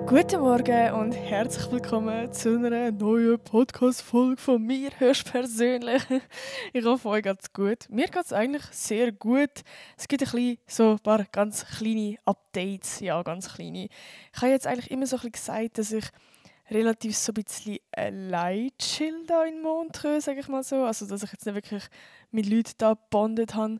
Guten Morgen und herzlich willkommen zu einer neuen Podcast-Folge von mir höchstpersönlich. Ich hoffe, euch geht's gut. Mir geht's eigentlich sehr gut. Es gibt so ein paar ganz kleine Updates. Ja, ganz kleine. Ich habe jetzt eigentlich immer so ein bisschen gesagt, dass ich relativ so ein bisschen allein chill da in Montreux, sage ich mal so. Also, dass ich jetzt nicht wirklich mit Leuten da gebondet habe.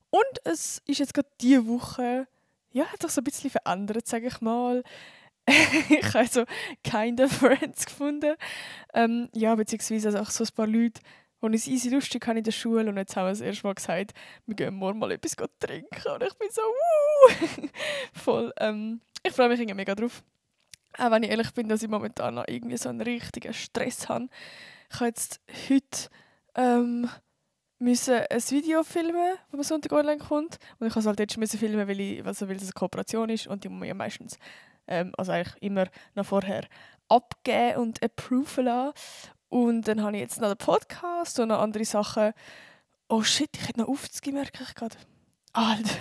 Und es ist jetzt gerade diese Woche, ja, hat sich so ein bisschen verändert, sage ich mal. Ich habe so keine Friends gefunden. Ja, beziehungsweise also auch so ein paar Leute, die es easy lustig haben in der Schule. Und jetzt haben wir das erste Mal gesagt, wir gehen morgen mal etwas trinken. Und ich bin so, voll. Ich freue mich irgendwie mega drauf. Auch wenn ich ehrlich bin, dass ich momentan noch irgendwie so einen richtigen Stress habe. Ich habe jetzt heute müssen ein Video filmen, das am Sonntag online kommt. Und ich musste es halt jetzt schon filmen, weil es eine Kooperation ist. Und die muss man ja meistens also eigentlich immer noch vorher abgeben und approven lassen. Und dann habe ich jetzt noch den Podcast und noch andere Sachen. Oh shit, ich hätte noch aufzugehen, merke ich gerade. Alter.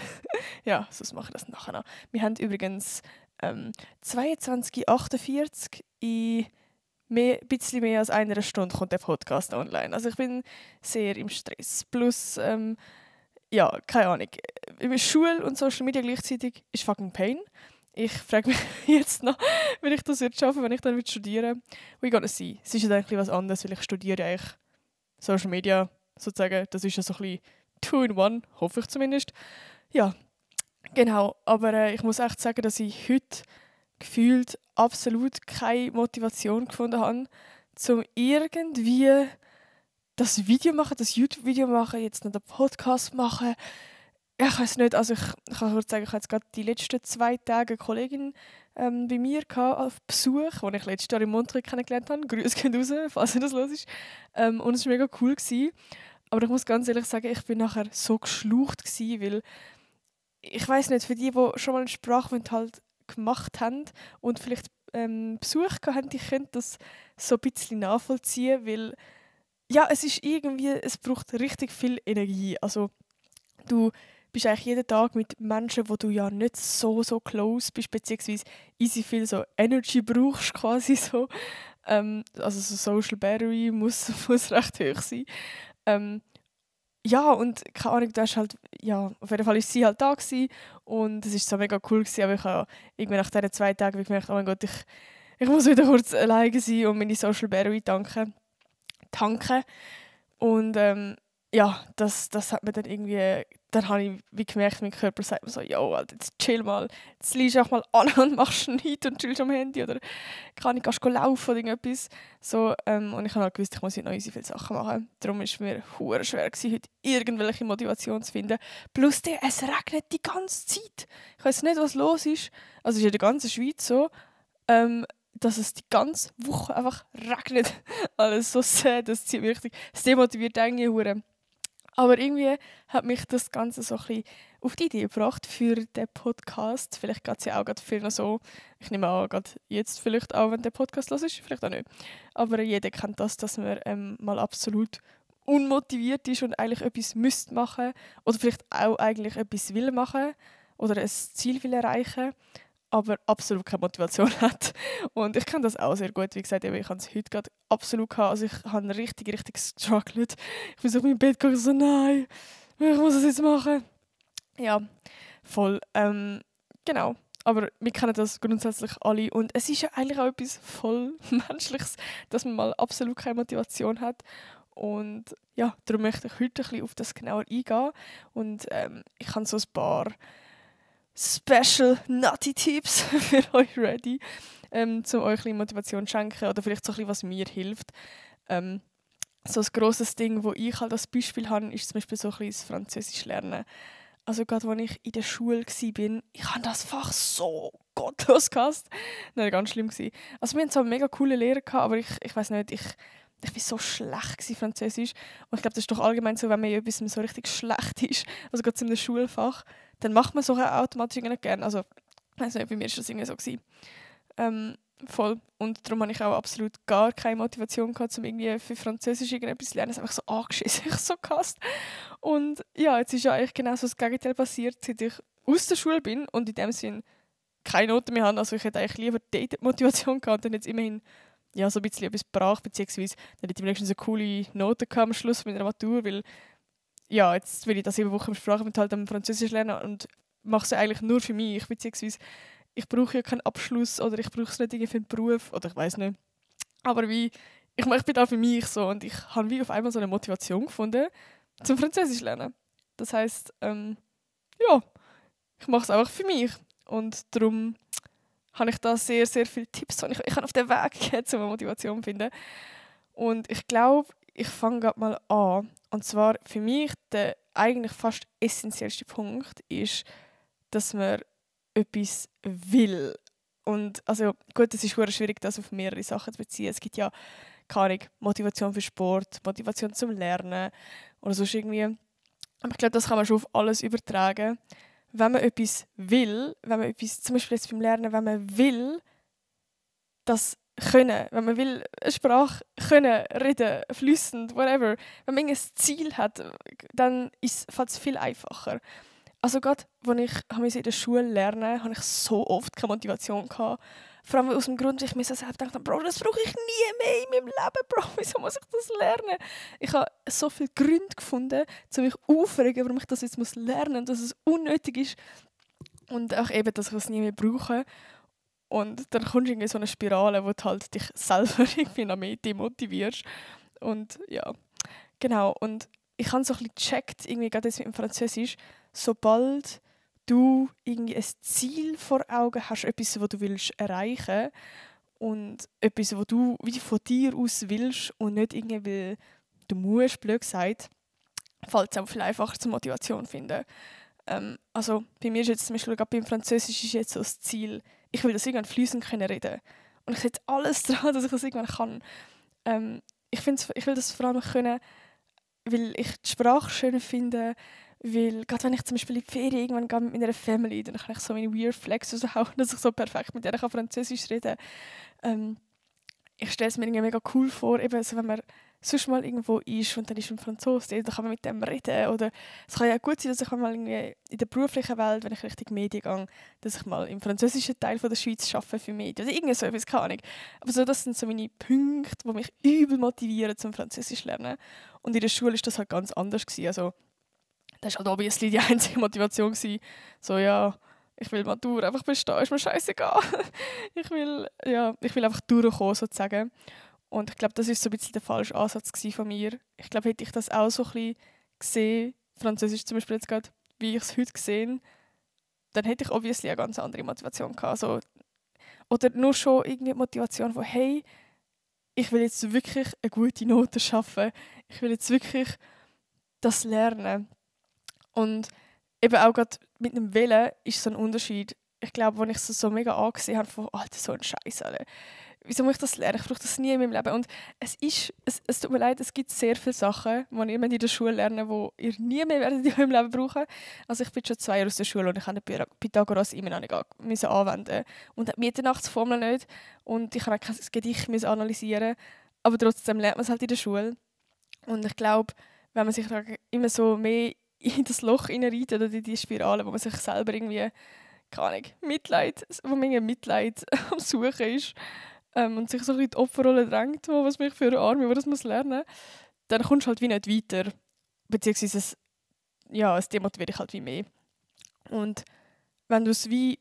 Ja, sonst mache ich das nachher noch. Wir haben übrigens 22:48 in ein bisschen mehr als einer Stunde kommt der Podcast online. Also ich bin sehr im Stress. Plus, ja, keine Ahnung. Schule und Social Media gleichzeitig ist fucking pain. Ich frage mich jetzt noch, wie ich das schaffen wenn ich dann studieren will. We gonna see. Es ist ja eigentlich was anderes, weil ich studiere eigentlich Social Media sozusagen. Das ist ja so ein bisschen two in one, hoffe ich zumindest. Ja, genau. Aber ich muss echt sagen, dass ich heute gefühlt absolut keine Motivation gefunden habe, um irgendwie das Video machen, das YouTube-Video machen, jetzt noch den Podcast machen. Ich weiß nicht, also ich kann kurz sagen, ich hatte jetzt gerade die letzten 2 Tage eine Kollegin bei mir auf Besuch, die ich letztes Jahr in Montreux kennengelernt habe. Grüße gehen raus, falls ihr das hört. Und es war mega cool gewesen. Aber ich muss ganz ehrlich sagen, ich bin nachher so geschlaucht gewesen, weil ich weiß nicht, für die schon mal einen Sprachmodell gemacht haben und vielleicht Besuch gehabt haben, die können das so ein bisschen nachvollziehen, weil ja, es braucht richtig viel Energie. Also du bist eigentlich jeden Tag mit Menschen, wo du ja nicht so close bist, beziehungsweise easy viel so Energy brauchst quasi so. Also so Social Battery muss recht hoch sein. Ja, und keine Ahnung, du hast halt, ja, auf jeden Fall war sie halt da gewesen, und es war so mega cool gewesen, aber ich habe irgendwie nach diesen 2 Tagen gemerkt, oh mein Gott, ich muss wieder kurz alleine sein und meine Social Battery tanken. Und ja, das hat mir dann irgendwie, dann habe ich wie gemerkt, mein Körper sagt mir so, yo, Alter, jetzt chill mal, jetzt liegst du auch mal an und machst nichts und chillst am Handy oder kann ich gehst laufen oder irgendetwas. So, und ich habe halt gewusst, ich muss heute noch viele Sachen machen. Darum war es mir hure schwer gewesen, heute irgendwelche Motivation zu finden. Plus es regnet die ganze Zeit. Ich weiß nicht, was los ist. Also es ist in der ganzen Schweiz so, dass es die ganze Woche einfach regnet. Alles so sad, das zieht mich richtig. Es demotiviert irgendwie hure. Aber irgendwie hat mich das Ganze so ein bisschen auf die Idee gebracht für den Podcast. Vielleicht geht es ja auch gerade vielen so. Ich nehme an, gerade jetzt vielleicht auch, wenn der Podcast los ist, vielleicht auch nicht. Aber jeder kennt das, dass man mal absolut unmotiviert ist und eigentlich etwas müsste machen oder vielleicht auch eigentlich etwas will machen oder ein Ziel will erreichen, aber absolut keine Motivation hat. Und ich kenne das auch sehr gut. Wie gesagt, ich habe es heute gerade absolut gehabt. Also ich habe richtig gestruggelt. Ich bin so auf meinem Bett gegangen, so nein, ich muss es jetzt machen. Ja, voll. Genau. Aber wir kennen das grundsätzlich alle. Und es ist ja eigentlich auch etwas voll Menschliches, dass man mal absolut keine Motivation hat. Und ja, darum möchte ich heute ein bisschen auf das genauer eingehen. Und ich habe so ein paar Special Nutty Tipps für euch ready, um euch ein bisschen Motivation zu schenken oder vielleicht so ein bisschen, was mir hilft. So ein grosses Ding, das ich halt als Beispiel habe, ist zum Beispiel so ein bisschen das Französisch lernen. Also gerade als ich in der Schule war, ich habe das Fach so gottlos gehasst. Nein, ganz schlimm gewesen. Also wir hatten so einen mega coolen Lehrer gehabt, aber ich weiß nicht, ich war so schlecht in Französisch. Und ich glaube, das ist doch allgemein so, wenn man in etwas so richtig schlecht ist, also gerade in einem Schulfach, dann macht man so automatisch nicht gerne. Also, ich weiss nicht, bei mir war das irgendwie so gewesen. Voll. Und darum hatte ich auch absolut gar keine Motivation gehabt, um irgendwie für Französisch irgendetwas zu lernen. Es ist einfach so angeschissen, ich so gehasst. Und ja, jetzt ist ja eigentlich genau so das Gegenteil passiert, seit ich aus der Schule bin und in dem Sinn keine Noten mehr habe. Also ich hätte eigentlich lieber dort Motivation gehabt und dann jetzt immerhin ja, so ein bisschen etwas brach, beziehungsweise dann hätte ich wenigstens eine coole Note gehabt am Schluss meiner Matur, weil ja, jetzt will ich da 7 Wochen im Sprachaufenthalt am Französisch lernen und mache es ja eigentlich nur für mich, beziehungsweise ich brauche ja keinen Abschluss oder ich brauche es nicht irgendwie für einen Beruf oder ich weiß nicht. Aber wie, ich bin da für mich so und ich habe wie auf einmal so eine Motivation gefunden zum Französisch lernen. Das heisst, ja, ich mache es einfach für mich und darum habe ich da sehr, sehr viele Tipps und ich habe auf den Weg gegeben, um eine Motivation zu finden. Und ich glaube, ich fange gerade mal an. Und zwar für mich der eigentlich fast essentiellste Punkt ist, dass man etwas will. Und also gut, es ist sehr schwierig, das auf mehrere Sachen zu beziehen. Es gibt ja, keine Ahnung, Motivation für Sport, Motivation zum Lernen oder sonst irgendwie. Aber ich glaube, das kann man schon auf alles übertragen. Wenn man etwas will, wenn man etwas, zum Beispiel jetzt beim Lernen, wenn man will, das können, wenn man will, eine Sprache können, reden, fließend, whatever, wenn man ein Ziel hat, dann fällt es viel einfacher. Also gerade, als ich in der Schule lernen, habe ich so oft keine Motivation gehabt. Vor allem aus dem Grund, dass ich mir so selbst dachte, Bro, das brauche ich nie mehr in meinem Leben, Bro, wieso muss ich das lernen? Ich habe so viele Gründe gefunden, um mich aufregen, warum ich das jetzt lernen muss, dass es unnötig ist. Und auch eben, dass ich es nie mehr brauche. Und dann kommst du in so eine Spirale, wo du halt dich selber irgendwie noch mehr demotivierst. Und ja, genau. Und ich habe so ein bisschen gecheckt, irgendwie gerade jetzt mit dem Französisch, sobald du irgendwie ein Ziel vor Augen hast, etwas, was du willst erreichen und etwas, was du wie von dir aus willst und nicht irgendwie, weil du musst, blöd gesagt, fällt es auch viel einfacher zur Motivation zu finden. Also bei mir ist jetzt zum Beispiel gerade beim Französisch ist jetzt so das Ziel, ich will das irgendwann fließend können reden. Und ich setze alles daran, dass ich das irgendwann kann. Ich will das vor allem können, weil ich die Sprache schön finde, weil gerade wenn ich zum Beispiel in die Ferien irgendwann gehe mit meiner Family, dann kann ich so meine Weird Flex raushauen, dass ich so perfekt mit denen Französisch reden kann. Ich stelle es mir irgendwie mega cool vor, eben, also wenn man sonst mal irgendwo ist und dann ist ein Franzose, dann kann man mit dem reden. Oder es kann ja gut sein, dass ich mal irgendwie in der beruflichen Welt, wenn ich Richtung Medien gehe, dass ich mal im französischen Teil von der Schweiz arbeite für Medien. Oder irgendwie so etwas, keine Ahnung. Aber so, das sind so meine Punkte, die mich übel motivieren zum Französisch lernen. Und in der Schule war das halt ganz anders gewesen. Also, das war halt obviously die einzige Motivation gewesen. So, ja, ich will Matur einfach bestehen, ist mir scheißegal. ich will einfach durchkommen, sozusagen. Und ich glaube, das war so ein bisschen der falsche Ansatz von mir. Ich glaube, hätte ich das auch so ein bisschen gesehen, Französisch zum Beispiel jetzt gerade, wie ich es heute sehe, dann hätte ich obviously eine ganz andere Motivation gehabt. Also, oder nur schon irgendwie die Motivation von, hey, ich will jetzt wirklich eine gute Note schaffen. Ich will jetzt wirklich das lernen. Und eben auch gerade mit dem Willen ist so ein Unterschied. Ich glaube, als ich es so mega angesehen habe, von, Alter, so ein Scheiß, Alter. Wieso muss ich das lernen? Ich brauche das nie in meinem Leben. Und es tut mir leid, es gibt sehr viele Sachen, die ihr in der Schule lernen, die ihr nie mehr werdet in eurem Leben brauchen. Also ich bin schon 2 Jahre aus der Schule und ich habe den Pythagoras immer noch nicht anwenden und die Mitternachtsformel nicht. Und ich habe auch kein Gedicht analysieren. Aber trotzdem lernt man es halt in der Schule. Und ich glaube, wenn man sich immer so mehr in das Loch hineinreitet oder in die Spirale, wo man sich selber irgendwie, keine Ahnung, wo man irgendwie Mitleid am Suchen ist, und sich so ein bisschen in die Opferrolle drängt, was mich für eine Arme, die das muss lernen, dann kommst du halt wie nicht weiter. Beziehungsweise es demotiviert dich halt wie mehr. Und wenn du wie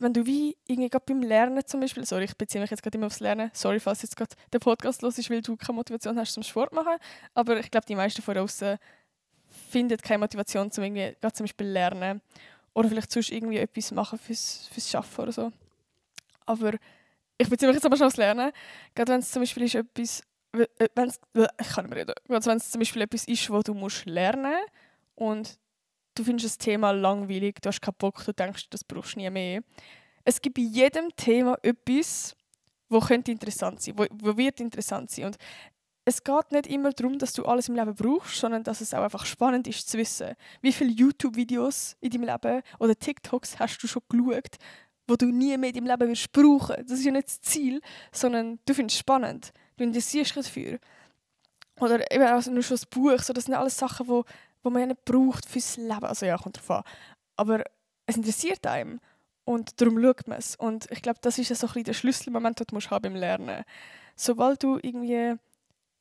irgendwie gerade beim Lernen zum Beispiel, sorry, ich beziehe mich jetzt gerade immer aufs Lernen, sorry, falls jetzt gerade der Podcast los ist, weil du keine Motivation hast zum Sport machen, aber ich glaube, die meisten von außen finden keine Motivation zum irgendwie gerade zum Beispiel lernen oder vielleicht sonst irgendwie etwas machen fürs Schaffen oder so. Aber ich beziehe mich jetzt aber schon aufs Lernen. Gerade wenn es zum Beispiel ist etwas, ich kann nicht mehr reden. Gerade wenn es zum Beispiel etwas ist, wo du musst lernen und du findest das Thema langweilig, du hast keinen Bock, du denkst, das brauchst du nie mehr. Es gibt bei jedem Thema etwas, wo könnte interessant sein, wo wird interessant sein. Und es geht nicht immer darum, dass du alles im Leben brauchst, sondern dass es auch einfach spannend ist zu wissen, wie viele YouTube-Videos in deinem Leben oder TikToks hast du schon geschaut, wo du nie mehr in deinem Leben wirst brauchen. Das ist ja nicht das Ziel, sondern du findest es spannend. Du interessierst dich dafür. Oder eben auch nur schon das Buch. So, das sind alles Sachen, wo man ja nicht braucht fürs Leben. Also ja, kommt drauf an. Aber es interessiert einem. Und darum schaut man es. Und ich glaube, das ist ja so ein bisschen der Schlüsselmoment, den du haben beim Lernen. Sobald du irgendwie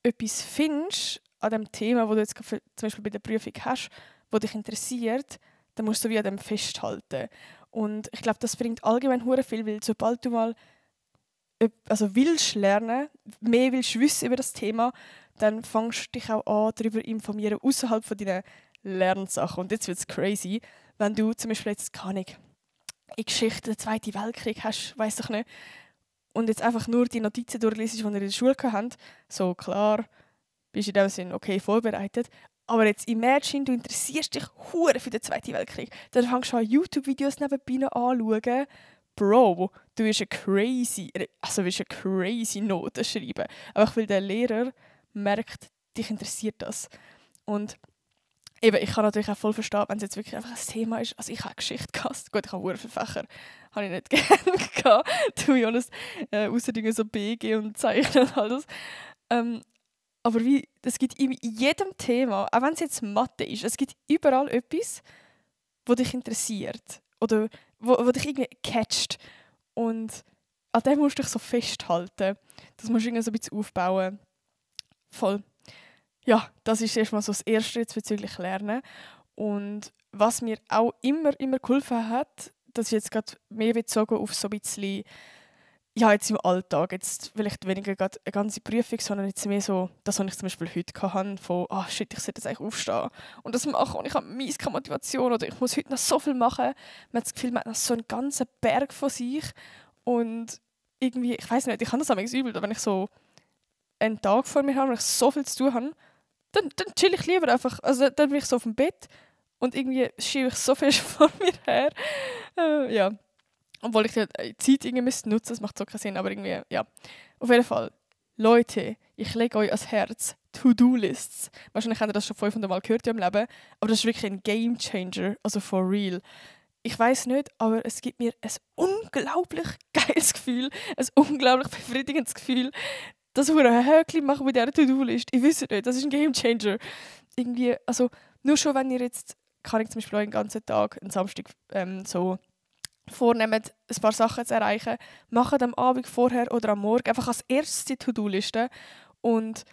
etwas findest an dem Thema, das du jetzt zum Beispiel bei der Prüfung hast, das dich interessiert, dann musst du wie an dem festhalten. Und ich glaube, das bringt allgemein hure viel, weil sobald du mal willst lernen, mehr willst wissen über das Thema, dann fängst du dich auch an, darüber zu informieren, außerhalb von deinen Lernsachen. Und jetzt wird es crazy, wenn du zum Beispiel jetzt, keine Ahnung, in Geschichte den Zweiten Weltkrieg hast, weiss doch nicht, und jetzt einfach nur die Notizen durchliest, die ihr in der Schule habt, so klar, bist du in dem Sinne okay vorbereitet. Aber jetzt imagine, du interessierst dich hure für den Zweiten Weltkrieg. Dann fängst du an, YouTube-Videos nebenbei anzuschauen. Bro, du wirst eine crazy Note schreiben. Einfach weil der Lehrer merkt, dich interessiert das. Und eben, ich kann natürlich auch voll verstehen, wenn es jetzt wirklich einfach ein Thema ist. Also ich habe Geschichte gehabt. Gut, ich habe viele Fächer. Habe ich nicht gerne gehabt. To be honest. Ausser Dinge so BG und Zeichnen und alles. Aber es gibt in jedem Thema, auch wenn es jetzt Mathe ist, es gibt überall etwas, das dich interessiert. Oder wo dich irgendwie catcht. Und an dem musst du dich so festhalten. Das musst du irgendwie so ein bisschen aufbauen. Voll. Ja, das ist erstmal so das Erste jetzt bezüglich Lernen. Und was mir auch immer geholfen hat, das ist jetzt gerade mehr bezogen auf so ein bisschen, ja, jetzt im Alltag, jetzt vielleicht weniger gerade eine ganze Prüfung, sondern jetzt mehr so, das, was ich zum Beispiel heute hatte, von shit, ich sollte jetzt eigentlich aufstehen und das machen und ich habe keine Motivation oder ich muss heute noch so viel machen. Man hat das Gefühl, man hat noch so einen ganzen Berg von sich und irgendwie, ich weiß nicht, ich kann das auch übel, wenn ich so einen Tag vor mir habe und ich so viel zu tun habe, dann chill ich lieber einfach. Also dann bin ich so auf dem Bett und irgendwie schiebe ich so viel vor mir her. Ja. Obwohl ich die Zeit irgendwie nutzen müsste, das macht so keinen Sinn, aber irgendwie, ja. Auf jeden Fall, Leute, ich lege euch ans Herz To-Do-Lists. Wahrscheinlich habt ihr das schon 500 Mal gehört im Leben, aber das ist wirklich ein Game-Changer, also for real. Ich weiß nicht, aber es gibt mir ein unglaublich geiles Gefühl, ein unglaublich befriedigendes Gefühl, dass wir ein Häkchen machen mit dieser To-Do-List. Ich weiß nicht, das ist ein Game-Changer. Irgendwie, also nur schon, wenn ihr jetzt, kann ich zum Beispiel auch den ganzen Tag, einen Samstag, so vornehmt, ein paar Sachen zu erreichen, macht am Abend vorher oder am Morgen einfach als erstes die To-Do-Liste und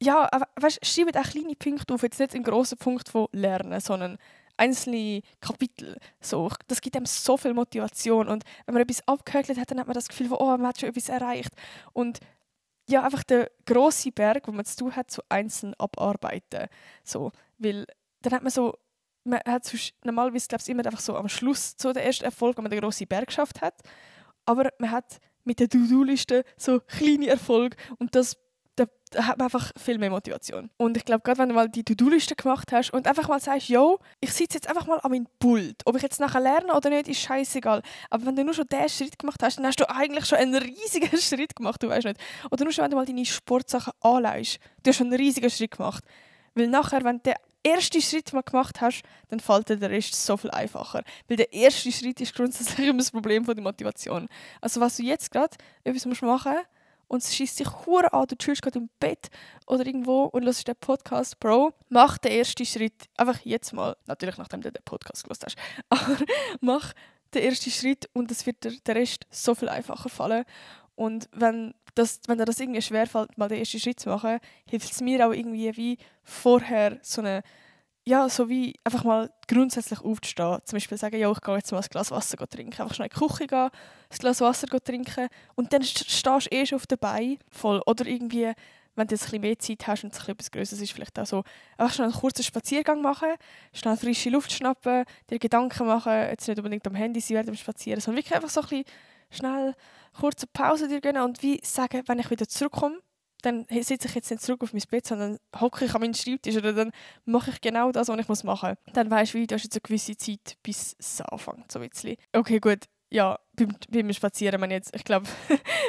ja, weißt, schreibt auch kleine Punkte auf, jetzt nicht einen grossen Punkt von Lernen, sondern einzelne Kapitel. So, das gibt einem so viel Motivation und wenn man etwas abgehökelt hat, dann hat man das Gefühl, man hat schon etwas erreicht und ja, einfach den grossen Berg, den man zu tun hat, so einzeln abarbeiten. So, weil dann hat man so, man hat normalerweise, glaube ich, immer einfach so am Schluss so den ersten Erfolg, wenn man den grossen Berg geschafft hat. Aber man hat mit der To-Do-Liste so kleine Erfolge und da hat man einfach viel mehr Motivation. Und ich glaube, gerade wenn du mal die To-Do-Liste gemacht hast und einfach mal sagst, yo, ich sitze jetzt einfach mal an meinem Pult. Ob ich jetzt nachher lerne oder nicht, ist scheißegal. Aber wenn du nur schon diesen Schritt gemacht hast, dann hast du eigentlich schon einen riesigen Schritt gemacht, du weißt nicht. Oder nur schon, wenn du mal deine Sportsachen anlegst, du hast schon einen riesigen Schritt gemacht. Weil nachher, wenn du den ersten Schritt mal gemacht hast, dann fällt dir der Rest so viel einfacher. Weil der erste Schritt ist grundsätzlich immer das Problem von der Motivation. Also was du jetzt gerade etwas machen musst, und es schießt dich hure an, du chillst gerade im Bett oder irgendwo und hörst den Podcast, Bro, mach den ersten Schritt, einfach jetzt mal, natürlich nachdem du den Podcast gehört hast, aber mach den ersten Schritt und es wird dir der Rest so viel einfacher fallen. Und wenn dir das irgendwie schwerfällt, mal den ersten Schritt zu machen, hilft es mir auch irgendwie wie vorher so wie einfach mal grundsätzlich aufzustehen. Zum Beispiel sagen, ja, ich gehe jetzt mal ein Glas Wasser trinken. Einfach schnell in die Küche gehen, ein Glas Wasser trinken und dann stehst du schon auf den Beinen voll. Oder irgendwie, wenn du jetzt ein bisschen mehr Zeit hast und es etwas Größeres ist, vielleicht auch so, einfach schnell einen kurzen Spaziergang machen, schnell frische Luft schnappen, dir Gedanken machen, jetzt nicht unbedingt am Handy sein während dem Spazieren, sondern wirklich einfach so ein bisschen schnell kurze Pause dir gönnen und wie sagen, wenn ich wieder zurückkomme, dann sitze ich jetzt nicht zurück auf mein Bett, sondern hocke ich an meinen Schreibtisch oder dann mache ich genau das, was ich machen muss. Dann weisst du, du hast jetzt eine gewisse Zeit, bis es anfängt. So ein bisschen. Okay, gut. Ja, beim Spazieren, ich glaube,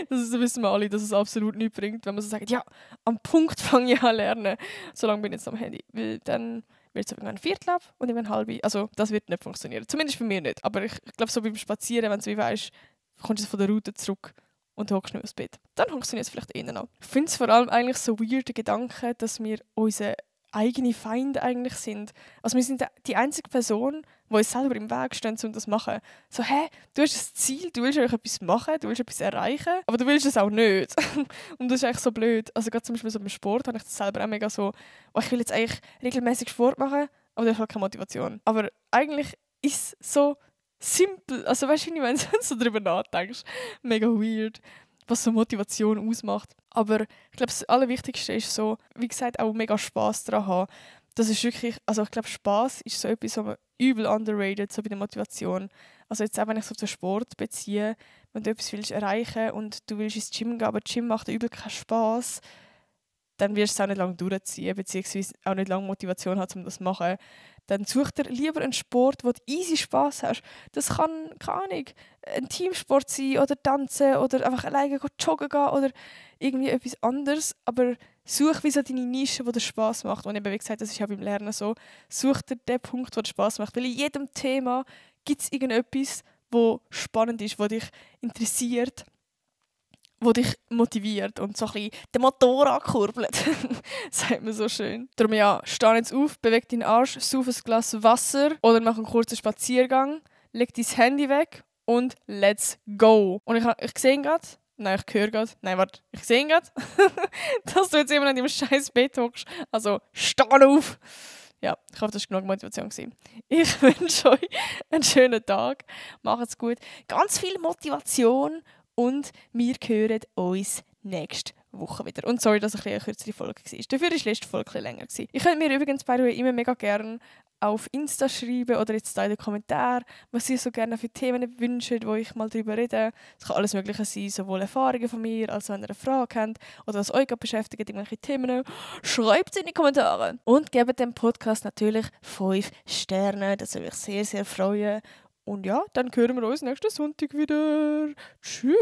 das wissen wir alle, dass es absolut nichts bringt, wenn man so sagt, ja, am Punkt fange ich an zu lernen. Solange bin ich jetzt am Handy. Weil dann wird es irgendwann ein Viertel ab und irgendwann halb. Also das wird nicht funktionieren. Zumindest bei mir nicht. Aber ich glaube, so beim Spazieren, wenn du wie weisst, kommst du von der Route zurück und hockst nicht aufs Bett. Dann funktioniert es vielleicht eher noch. Ich finde es vor allem eigentlich so weirde Gedanken, dass wir unsere eigenen Feinde eigentlich sind. Also wir sind die einzige Person, die uns selber im Weg stehen, um das zu machen. So, du hast ein Ziel, du willst eigentlich etwas machen, du willst etwas erreichen, aber du willst es auch nicht. Und das ist eigentlich so blöd. Also gerade zum Beispiel so beim Sport habe ich das selber auch mega so, ich will jetzt eigentlich regelmäßig Sport machen, aber da habe ich keine Motivation. Aber eigentlich ist es so simpel. Also weißt du, wenn du so darüber nachdenkst, mega weird, was so Motivation ausmacht. Aber ich glaube, das Allerwichtigste ist so, wie gesagt, auch mega Spass daran haben. Das ist wirklich, also ich glaube, Spass ist so etwas, was man übel underrated, so bei der Motivation. Also jetzt auch, wenn ich so auf den Sport beziehe, wenn du etwas willst erreichen und du willst ins Gym gehen, aber das Gym macht dir übel keinen Spass, dann wirst du es auch nicht lange durchziehen, beziehungsweise auch nicht lange Motivation haben, um das zu machen. Dann such dir lieber einen Sport, wo du easy Spass hast. Das kann, keine Ahnung, ein Teamsport sein oder tanzen oder einfach alleine joggen gehen oder irgendwie etwas anderes. Aber such wie so deine Nische, wo dir Spass macht. Und eben, wie gesagt, das ist ja beim Lernen so. Such dir den Punkt, wo dir Spass macht. Weil in jedem Thema gibt es irgendetwas, wo spannend ist, wo dich interessiert, wo dich motiviert und so ein bisschen den Motor ankurbelt. Sagt man so schön. Darum ja, steh jetzt auf, beweg deinen Arsch, sauf ein Glas Wasser oder mach einen kurzen Spaziergang, leg dein Handy weg und let's go. Und ich sehe gerade, nein, ich höre gerade, nein, warte, ich sehe gerade, dass du jetzt immer noch in deinem scheiß Bett hockst. Also, steh auf! Ja, ich hoffe, das war genug Motivation. Ich wünsche euch einen schönen Tag. Macht's gut. Ganz viel Motivation. Und wir hören uns nächste Woche wieder. Und sorry, dass es eine kürzere Folge war. Dafür war die letzte Folge länger. Ihr könnt mir übrigens bei immer mega gerne auf Insta schreiben oder jetzt da in den Kommentaren, was ihr so gerne für Themen wünscht, wo ich mal darüber rede. Es kann alles Mögliche sein, sowohl Erfahrungen von mir, als wenn ihr eine Frage habt oder was euch beschäftigt, irgendwelche Themen. Schreibt es in die Kommentare. Und gebt dem Podcast natürlich 5 Sterne. Das würde mich sehr, sehr freuen. Und ja, dann hören wir uns nächsten Sonntag wieder. Tschüss!